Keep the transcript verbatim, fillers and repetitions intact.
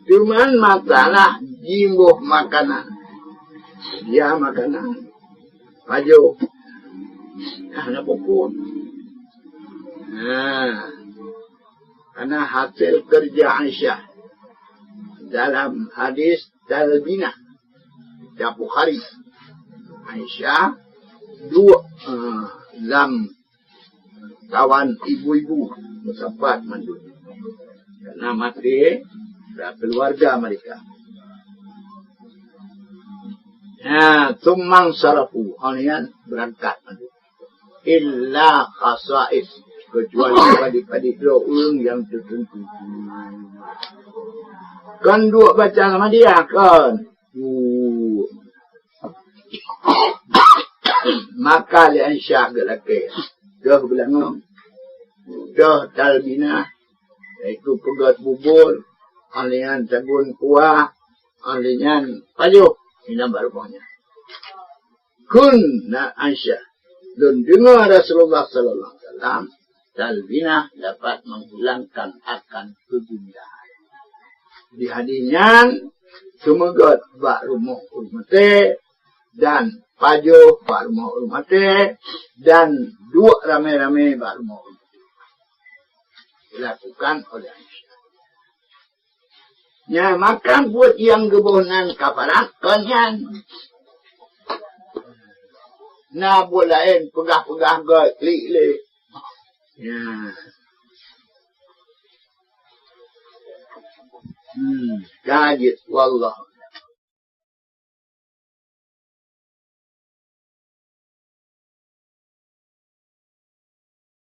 Cuman masalah jimbôh makanan. Ya, makanan. Pajoh. Hana pukul. Nah, karena hasil kerja Aisyah dalam hadis Talbinah, kitab Bukhari. Aisyah duek, eh, lam kawan ibu-ibu meusapat mandum. Karena maté keluarga mereka. Nah, tsumma sarafu, awak nyan beurangkat mandum. Illa khasais, kecuali padit-padit droe ureuëng nyang teuteuntu. Kon duek baca Ahmadiyah, kon. Duek. Maka lé Aisyah geulakée, deuh beulangöng, deuh talbinah, yaitu peugöt bubur, ahli nyan sagun kuah, ahli nyan pajoh, inan bak rumoh nyan. Kheun na Aisyah, lôn deungoe Rasulullah sallallahu alaihi wasallam, talbinah dapat menghilangkan akan kegundahan. Di hadis nyan, seumeugöt bak rumoh ureuëng maté, dan pajoh bak rumoh ureuëng maté, dan duek ramé-ramé bak rumoh ureuëng maté. Dilakukan oleh Aisyah. Nyan, maka buet nyang geuboh nan kafarat kon nyan. Na buet laén peugah-peugah göt klik lé. Nyan. Hmm, ka jeuet, wallah.